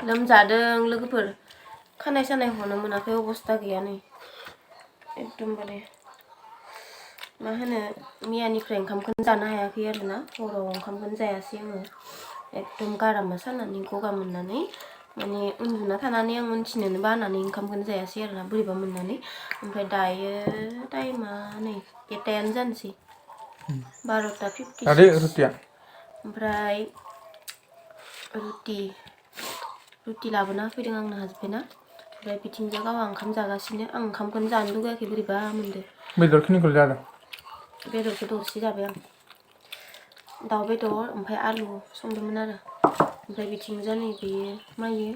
लोमजादों लोगोफोर खानाय सानाय हनो मोनाखै अबस्था गैया नै एकदमबारे मा होनो मैयानिफ्राय ओंखामखौनो जानो हायाखै आरोना हराव ओंखामखौनो जायासै आङो एकदम गारामा सानानै गगा मोननानै माने उन्दुना थानानै आं उनथिनोनो बानानै ओंखामखौनो जायासै आरोना बोरैबा मोननानै ओमफ्राय दायो टाइमा नै 1टायानो जानोसै 12:56 ओमफ्राय रुटि लाबोना होफैदों आंनो हासबेन्डआ ओमफ्राय बिथिंजाय गावहा ओंखाम जागासिनो आं ओंखामखौनो जानो लुगैयाखै बोरैबा मोनदो बेदरखिनिखौ जादों बेदरखौ दरसे जाबाय आं दाउ बेदर ओमफ्राय आलु संदोंमोन आरो ओमफ्राय बिथिंजाय नै बेयो मायो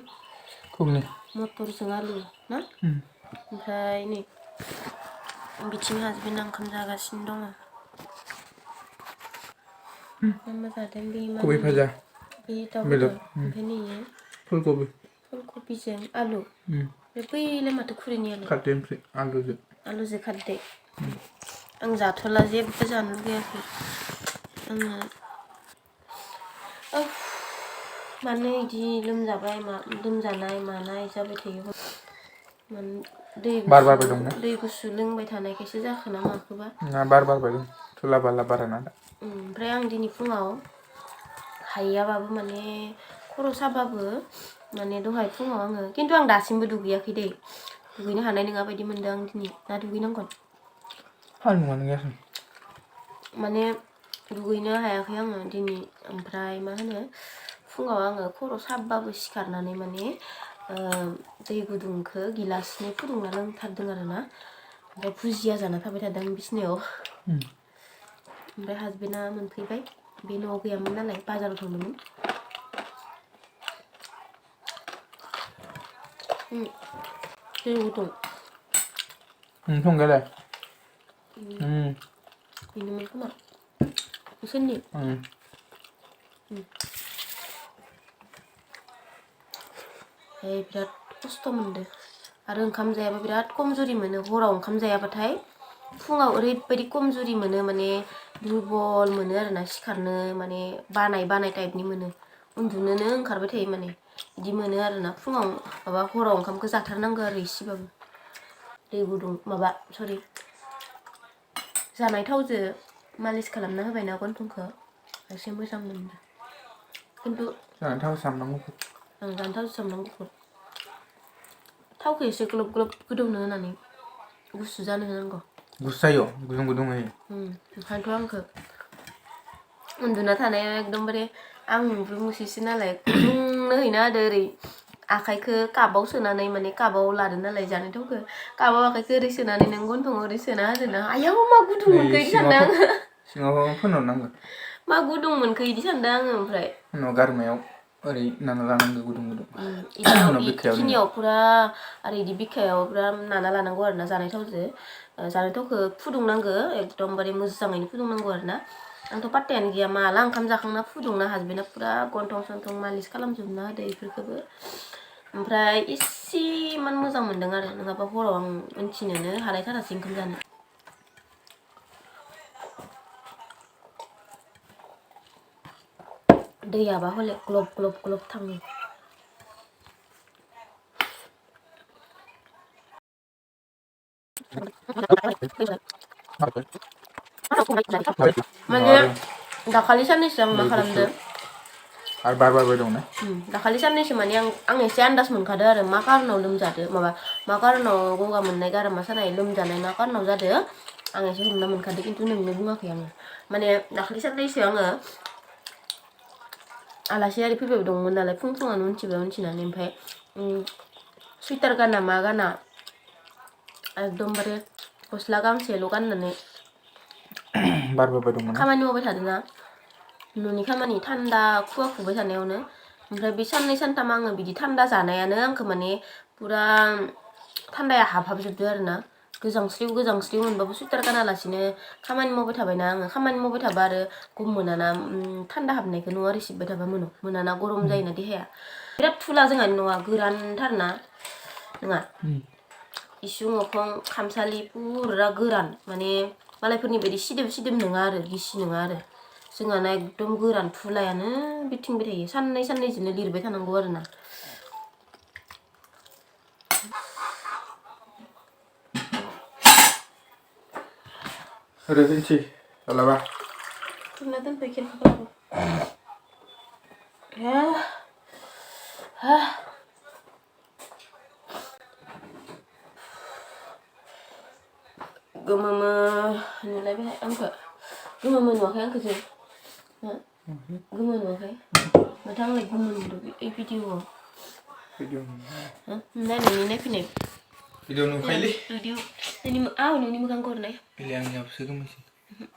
मटरजों आलु ना ओमफ्राय नै बिथिं हासबेन्डआ ओंखाम जागासिनो दङ मा जादों बे मा कबि भाजा बे दाउ बेदर ओमफ्राय नैयो फुलकबिजों आलु बैलाय माथो खुरैनि आलु खारदै ओंख्रि आलुजों खारदै आं जाथ'ला जेबो जानो लुगैयाखै आङो मानो इदि लोमजाबाय लोमजानाय मानाय जाबाय थायो दै गुसु लोंबाय थानायखायसो जाखोना माखोबा बार बारबाय दं थुला बाला बाराना ओमफ्राय आं दिनै फुङाव हायाबाबो माने खर' साबाबो माने दहाय फुङाव आङो खिन्थु आं दासिमबो दुगैयाखै दै दुगैनो हानाय नङा बायदि मोनदों आं दिनै ना दुगैनांगोन माने दुगैनो हायाखै आङो दिनै ओमफ्राय मा होनो फुङाव आङो खर' साबाबो सिखारनानै माने दै गुदुंखौ गिलासनै फुदुंना लोंथारदों आरोना ओमफ्राय भुजिया जाना थाबाय थादों बिसिनायाव ओमफ्राय हासबेन्डआ मोनफैबाय बे न'आव गैयामोन नालाय बाजाराव थांदोंमोन दै गुदुं संगालाय बेनोमोन खोमा बिसोरनि बिराद खस्थ' मोनदों आरो ओंखाम जायाबा बिराद कमजुरि मोनो हराव ओंखाम जायाबाथाय फुङाव ओरैबायदि कमजुरि मोनो माने दुरबल मोनो आरोना सिखारनो माने बानाय टाइपनि मोनो उन्दुनोनो ओंखारबाय थायो माने बिदि मोनो आरोना फुङाव माबा हराव ओंखामखौ जाथारनांगौ आरो इसेबाबो दै गुदुं जानाय थावजों मालिस खालामना होबायना गन्थंखौ एसे मोजां मोनदों खिन्थु जानाय थाव सामब्राम गुफुर थावखौ एसे ग्लब ग्लब गोदौनो होनानै गुसु जानो होनांगौ गुसु जायो गुदुं होयो ओंखायनोथ' आंखौ उन्दुना थानाया एकदमबारे आं मुसिसो नालाय गुदुंनो हैना होदो ओरै आखाइखौ कापाव सोनानै माने कापाव लादो नालाय जानाय थावखौ कापाव आखाइखौ ओरै सोनानै नों गन्थंआव ओरै सोना होदो ना आयाव मा गुदुं मोनखो इदि सानदों आङो सिङाव फोनहरनांगौ मा गुदुं मोनखो इदि सानदों आङो ओमफ्राय उनाव गारमायाव ओरै नाना लानांगौ गुदुं इखिनियाव फुरा आरो इदि बिखायाव फुरा नाना लानांगौ आरो ना जानाय थावजों जानाय थावखौ फुदुंनांगौ एकदमबारे मोजाङैनो फुदुंनांगौ आरो ना आंथ' पात्तायानो गैया माला ओंखाम जाखांना फुदुंना हासबेन्डआ फुरा गन्थं सन्थं मालिस खालामजोबना होदो इफोरखौबो ओमफ्राय इसेमान मोजां मोनदों आरो नङाबा हराव आं उनथिनोनो हालायथारासै ओंखाम जानो दैयाबा हले ग्लब ग्लब ग्लब थाङो माने दाखालि साननैसो आं मा खालामदों आरो बार बारबाय दं ना दाखालि साननैसो माने आं एसे आन्दाज मोनखादो आरो मा कारनाव लोमजादो मा कारनाव गगा मोननाय गारामा सानाय लोमजानाय मा कारनाव जादो आं एसे हमना मोनखादो खिन्थु नोंनो बुङाखै आङो माने दाखालि साननैसो आङो आलासि आरि फैबाय दंमोन नालाय फुङावनो उनथिनानै ओमफ्राय सुइटार गाना मा गाना एकदमबारे गस्ला गांसेल' गाननानै खामानि मावबाय थादोंना न'नि खामानि थान्दा खुवा खुबाय थानायावनो ओमफ्राय बे साननै सानथाम आङो बिदि थान्दा जानायानो आंखौ माने पुरा थान्दाया हाबहाबजोबदो आरो ना गोजांस्रिउ मोनबाबो सुइटार गानालासिनो खामानि मावबाय थाबायना आङो खामानि मावबाय थाबा आरो गम मोनाना थान्दा हाबनायखौ न'आव आरो सिबबाय थाबा मोनाना गरम जायोना देहाया बिराद थुला जोंहानि न'आ गोरानथारना नङा इसिं अखं खामसालि पुरा गोरान माने मालायफोरनि बायदि सिदोब नङा आरो गिसि नङा आरो जोंहाना एकदम गोरान थुलायानो बिरथिंबाय थायो साननैजोंनो लिरबाय थानांगौ आरोना ओरै फैनोसै मालाबा खुरना दोनफै खेरखाफोरखौ गोमोमो नुलायबाय आंखो गोमोमो नुवाखै आंखोसो गोमो नुवाखै माथो आंलाय गोमो नुदों ओइ भिडिअआव नायनायनि नायफैनाय भिडिअ नुखायोलै नोंनि मोखांखौ हरनाय बेलाय आंनियाबोसो गोमोसो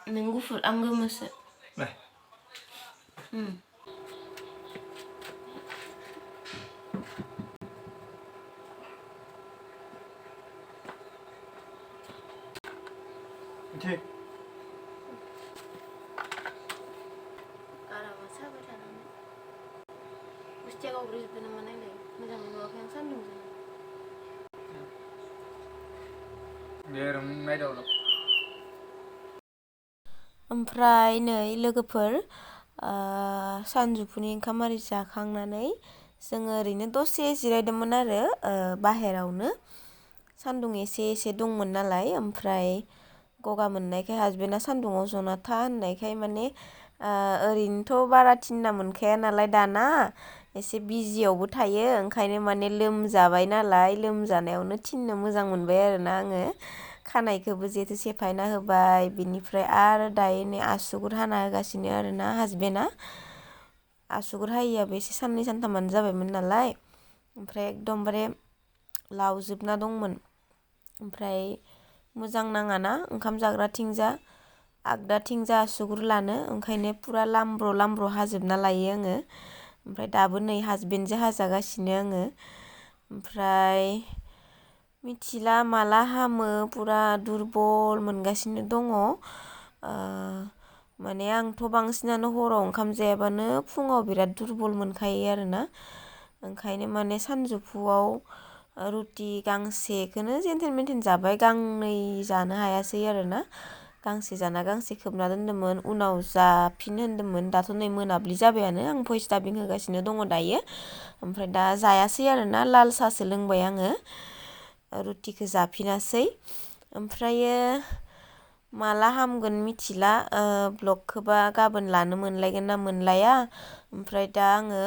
नों गुफुर आं गोमोसो गारामा साबाय थानानै गुस्थिया गावब्रजोबदों नामा नायलाय मोजाङै नुवाखै आं सान्दुंजों ओमफ्राय नै लोगोफोर सानजौफुनि ओंखाम आरि जाखांनानै जोङो ओरैनो दसे जिरायदोंमोन आरो बाहेरावनो सान्दुं एसे दंमोन नालाय ओमफ्राय गगा मोननायखाय हासबेन्डआ सान्दुङाव जना था होननायखाय माने ओरैनोथ' बारा थिनना मोनखाया नालाय दाना एसे बिजियावबो थायो ओंखायनो माने लोमजाबाय नालाय लोमजानायावनो थिननो मोजां मोनबाय आरोना आङो खानायखौबो जिहेतु सेफायना होबाय बिनिफ्राय आरो दायो नै आसुगुर हाना होगासिनो आरोना हासबेन्डआ आसुगुर हायियाबो एसे साननै सानथामानो जाबायमोन नालाय ओमफ्राय एकदमबारे लावजोबना दंमोन ओमफ्राय मोजां नाङाना ओंखाम जाग्राथिंजा आगदाथिंजा आसुगुर लानो ओंखायनो पुरा लामब्र' हाजोबना लायो आङो ओमफ्राय दाबो नै हासबेन्डजों हाजागासिनो आङो ओमफ्राय मिथिला माला हामो पुरा दुरबल मोनगासिनो दङ माने आंथ' बांसिनानो हराव ओंखाम जायाबानो फुङाव बिराद दुरबल मोनखायो आरोना ओंखायनो माने सानजौफुआव रुटि गांसेखौनो जेनथेन मेनथेन जाबाय गांनै जानो हायासै आरोना गांसे जाना गांसे खोबना दोन्दोंमोन उनाव जाफिन होन्दोंमोन दाथ' नै मोनाब्लि जाबायानो आं भइस डाबिं होगासिनो दङ दायो ओमफ्राय दा जायासै आरोना लाल साहासो लोंबाय आङो रुटिखौ जाफिनासै ओमफ्रायो माला हामगोन मिथिला ब्लगखौबा गाबोन लानो मोनलायगोन ना मोनलाया ओमफ्राय दा आङो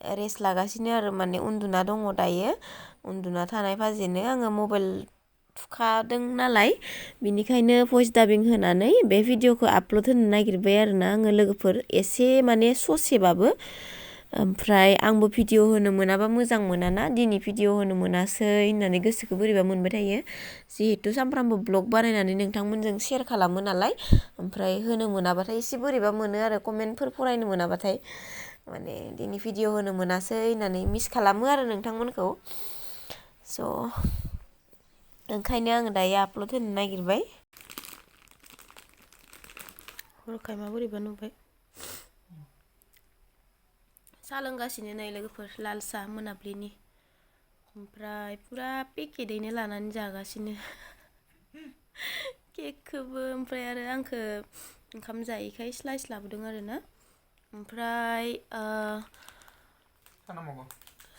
रेस्ट लागासिनो आरो माने उन्दुना दङ दायो उन्दुना थानाय फाजेनो आङो मबाइल थुखादों नालाय बिनिखायनो भइस डाबिं होनानै बे भिडिअखौ आपलड होनो नागिरबाय आरोना आङो लोगोफोर एसे माने ससेबाबो ओमफ्राय आंबो भिडिअ होनो मोनाबा मोजां मोनाना दिनै भिडिअ होनो मोनासै होननानै गोसोखौ बोरैबा मोनबाय थायो जिहेथु सानफ्रामबो ब्लग बानायनानै नोंथांमोनजों शेयार खालामो नालाय ओमफ्राय होनो मोनाबाथाय एसे बोरैबा मोनो आरो कमेन्टफोर फरायनो मोनाबाथाय माने दिनै भिडिअ होनो मोनासै होननानै मिस खालामो आरो नोंथांमोनखौ स' ओंखायनो आङो दायो आपलड होनो नागिरबाय हरखाय मा बोरैबा नुबाय साहा लोंगासिनो नै लोगोफोर लाल साहा मोनाब्लिनि ओमफ्राय पुरा पेकेटैनो लानानै जागासिनो केकखौबो ओमफ्राय आरो आंखौ ओंखाम जायैखाय स्लाइस लाबोदों आरोना ओमफ्राय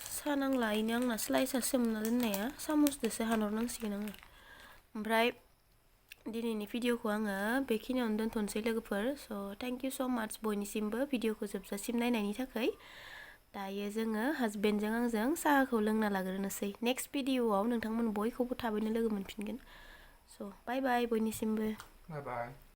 सा नांला इनो आंना स्लाइसा सोमना दोननाया सामसजोंसो हानहरनांसिगोन आङो ओमफ्राय दिनैनि भिडिअखौ आङो बेखिनियावनो दोनथ'नोसै लोगोफोर स' थेंक इउ स' माच बयनिसिमबो भिडिअखौ जोबजासिम नायनायनि थाखाय दायो जोङो हासबेन्डजों आंजों साहाखौ लोंना लाग्रोनोसै नेक्स्ट भिडिअआव नोंथांमोन बयखौबो थाबैनो लोगो मोनफिनगोन स' बाय बाय बयनिसिमबो बाय